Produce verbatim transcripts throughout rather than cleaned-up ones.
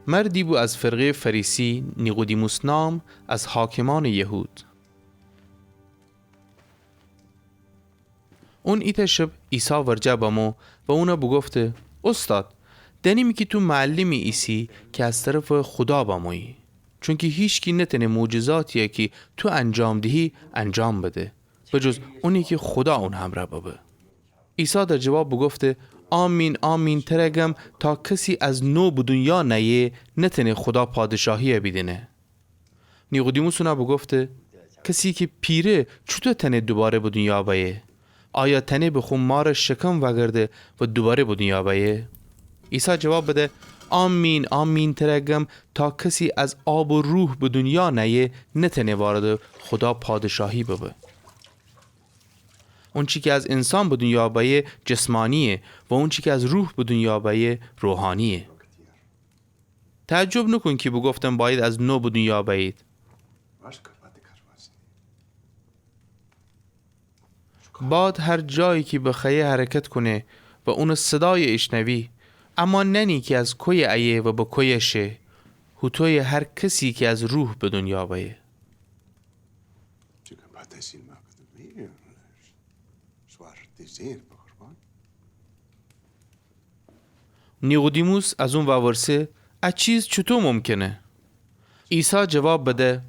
مردی بو از فرقه‌یٚ فریسی، نیقودیموس نام، از حاکمأنٚ یهود. اون ایتأ شب عیسی ورجه بمو و اون بوگفته: اوستاد، دأنیمی کی تو معلمی ایسی کی از طرفٚ خودا بمویی، چونکی هیچکی نتأنه معجزاتیی کی تو انجام دیهی انجام بده، به جز اونی کی خودا اون همرأ ببه. عیسی در جواب بوگفته: آمین، آمین، تر گم، تا کسی از نو به دونیا نأیه، نتأنه خودا پادشاهیی بیدینه. نیقودیموس اون بوگفته: کسی کی پیره، چوطو تأنه دوباره به دونیا بأیه؟ آیا تأنه به خو مارٚ شکم وأگرده و دوباره به دونیا بأیه؟ عیسی جواب بده: آمین، آمین، تر گم، تا کسی از آب و روح به دونیا نأیه، نتأنه واردٚ خودا پادشاهی ببه. اونچی کی از انسان به دونیا بأیه، جسمانییه و اونچی کی از روح به دونیا بأیه، روحانییه. تعجب نوکون کی بوگفتم باید از نو به دونیا بأیید. باد هر جایی کی بخوأیه حرکت کونه و اونٚ صدای ایشنوی، اما نأنی کی از کویه ایه و به کویه شه. هوطویه هر کسی کی از روح به دونیا بأیه. نیقودیموس از اون وورسه: ا چیز چوطو ممکنه؟ عیسی جواب بده: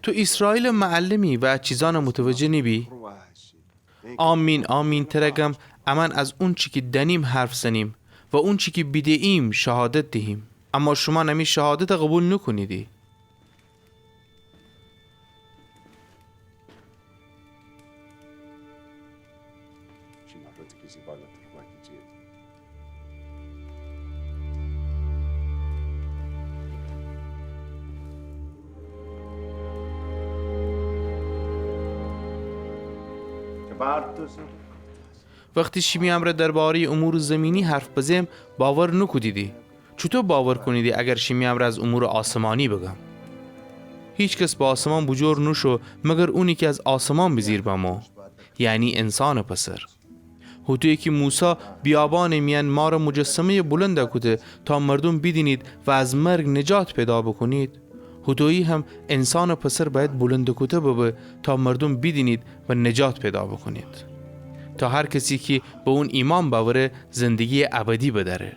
تو ایسرائیلٚ معلمی و ا چیزأن متوجه نیبی؟ آمین، آمین، تر گم، امأن از اونچی کی دأنیم حرف زنیم و اونچی کی بیده‌ییم شهادت دیهیم، اما شومأن امی شهادت قوبیل نوکونیدی. وختی شیمی امرأ درباره‌یٚ امورٚ زیمینی حرف بزم، باور نوکودیدی. چوطو باور کونیدی اگر شیمی امرأ از امورٚ آسمانی بگم؟ هیکس به آسمان بوجور نوشو مگر اونی کی از آسمان بیجیر بمو، یعنی انسانٚ پسر. هوطویی کی موسی بیابانٚ میأن مارٚ مجسمه‌یٚ بلند کوده تا مردوم بیدینید و از مرگ نجات پیدا بوکونید، هوطویی هم انسانٚ پسر بأید بلند کوده ببه تا مردوم بیدینید و نجات پیدا بوکونید. تا هر کسی کی به اون ایمأن بأوره، زندگییٚ ابدی بدأره.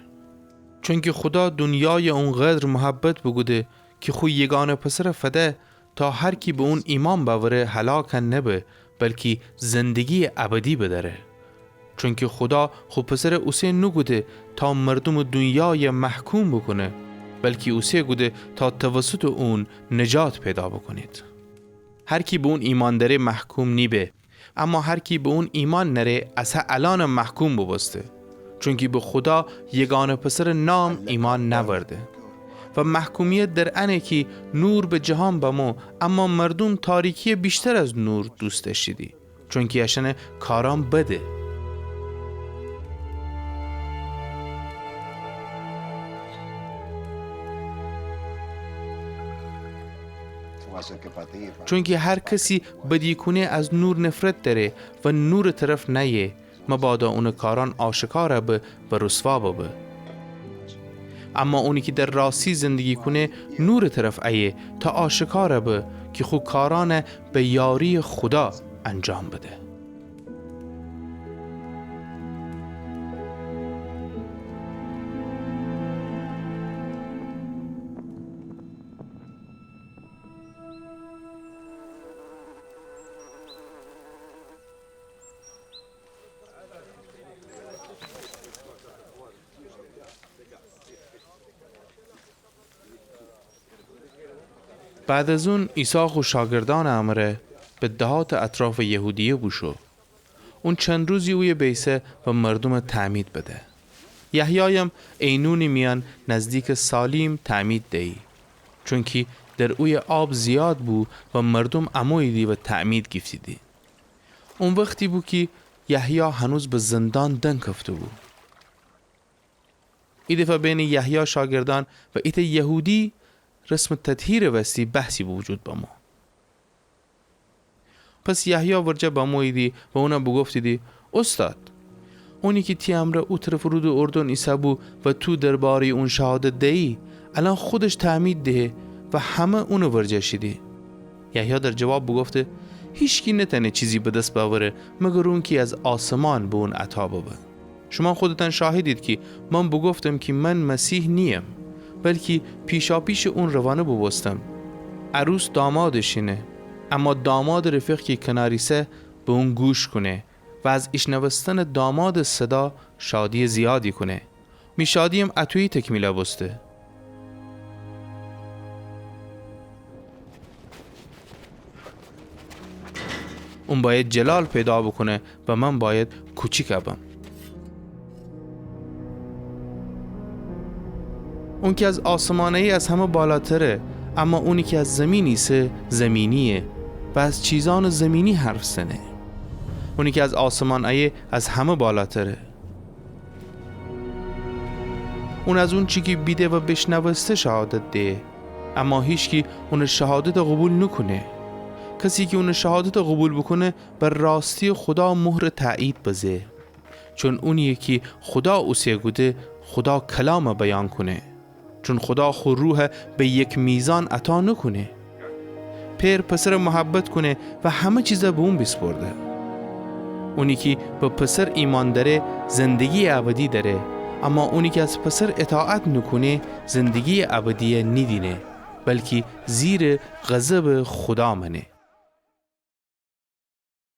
چونکی خودا دونیای اونقدر محبت بوکوده کی خو یگانه پسر فده تا هر کی به اون ایمأن بأوره هلاک نبه، بلکی زندگییٚ ابدی بدأره. چونکی خودا خو پسر اوسه نوکوده تا مردومٚ دونیای محکوم بوکونه، بلکی اوسه کوده تا توسطٚ اون نجات پیدا بوکونید. هر کی به اون ایمأن دأره محکوم نیبه، اما هر کی به اون ایمأن نأره از هه الأن محکوم بوبوسته، چونکی به خودا یگانه پسرٚ نام ایمأن نأورده. و محکومیت در انه کی نور به جهان بمو، اما مردوم تاریکیی ویشتر از نور دوست دأشتیدی، چونکی اشأنٚ کارأن بده. چونکی هر کسی بدی کونه از نور نفرت دأره و نورٚ طرف نأیه، مبادا اونٚ کارأن آشکار به و رسوا ببه. اما اونی کی در راستی زندگی کونه، نورٚ طرف ایه تا آشکار به کی خو کارأن به یارییٚ خودا انجام بده. بعد از اون عیسی خو شاگردأنٚ امرأ به دهاتٚ اطرافٚ یهودیه بوشو. اون چند روزی اویه بیسه و مردوم تعمید بده. یحیایم عینونٚ میأن نزدیکٚ سالیم تعمید دیی، چونکی در اویه آب زیاد بو و مردوم اموییدی و تعمید گیفتیدی. او وختی بو کی یحیی هنوز به زندان دنکفته بو. ایدفعه بینٚ یحیی شاگردأن و ایتأ یهودی رسمٚ تطهیرٚ وستی بحثی به وجود بمو. پس یحیی ورجه بموییدی و اون بوگفتیدی: اوستاد، اونی کی تی امرأ او طرفٚ رودٚ اردن ایسه‌بو و تو درباره‌یٚ اون شهادت دیی، الأن خودش تعمید دهه و همه اونٚ ورجه شیدی. یحیی در جواب بوگفته: هیچکی نتأنه چیزی به دس بأوره مگر اونکی از آسمان به اون عطا ببه. شومأن خودتأن شاهدید کی من بوگفتم کی من مسیح نییم، بلکی پیشاپیشٚ اون روانه بوبوستم. عروس دامادٚ شینه، اما دامادٚ رفیق کی کنار ایسه به اون گوش کونه و از ایشنوستنٚ دامادٚ صدا شادییٚ زیادی کونه. می شادییم اطویی تکمیل بوسته. اون بأید جلال پیدا بوکونه و من بأید کوچیک بم. اونکی از آسمان ایه از همه بالاتره، اما اونی کی از زیمین ایسه زیمینییه و از چیزأنٚ زیمینی حرف زنه. اونی کی از آسمان ایه از همه بالاتره. اون از اونچی کی بیده و بیشنوسته شهادت دهه، اما هیچکی اونٚ شهادت قوبیل نوکونه. کسی کی اونٚ شهادت قوبیل بوکونه، بر راستییٚ خودا مهرٚ تأیید بزه. چون اونیی کی خودا اوسه کوده، خودا کلام بیان کونه. چون خودا خو روح به یک میزان عطا نوکونه. پئر پسر محبت کونه و همه چیز به اون بیسپرده. اونی کی به پسر ایمأن دأره، زندگییٚ ابدی دأره، اما اونی کی از پسر اطاعت نوکونه، زندگییٚ ابدی نیدینه، بلکی زیرٚ غضبٚ خودا مأنه.